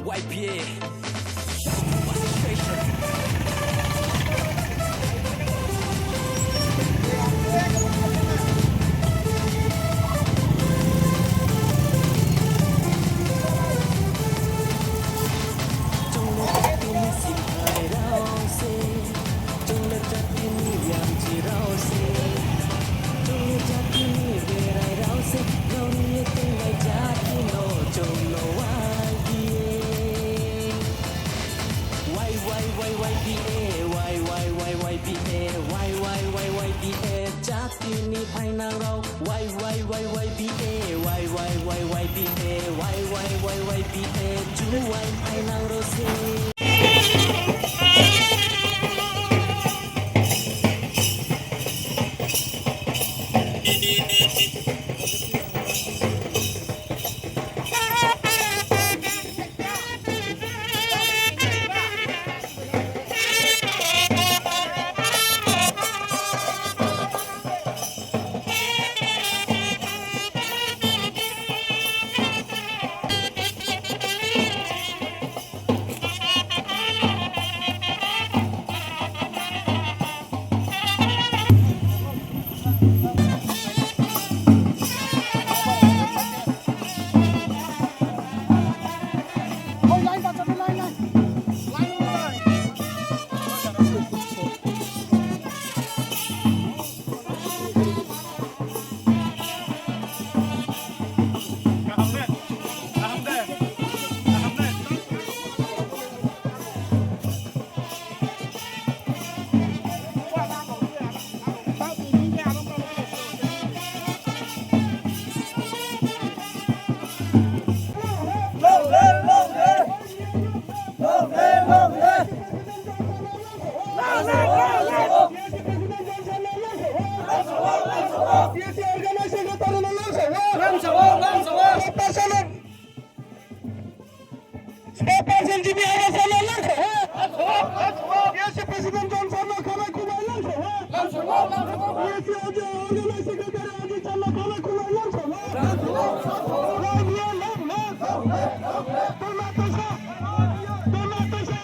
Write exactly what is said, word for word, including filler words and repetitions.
Y P A. Station. Chung le jati ni siphai rao se, chung le jati ni yamchi rao se, chung le jati ni berai rao se, nrao ni ye tongnai jati no chung no Y P A. Y Y Y Y P A, Y Y Y Y P A, Y Y Y Y P A, jati ni phainang rao, Y Y Y Y P A, Y Y Y Y P A, Y Y Y Y P A, juai phainang rao se. Spokesperson Jimmy Hawa Salo lang sa ha. P S A President Johnson no khalai khulai lang sa ha. P S A Organizing Secretary Ajit Chandra khalai khulai lang sa ha. Lang ya, lang, lang. Tongna tongsa. Tongna tongsa.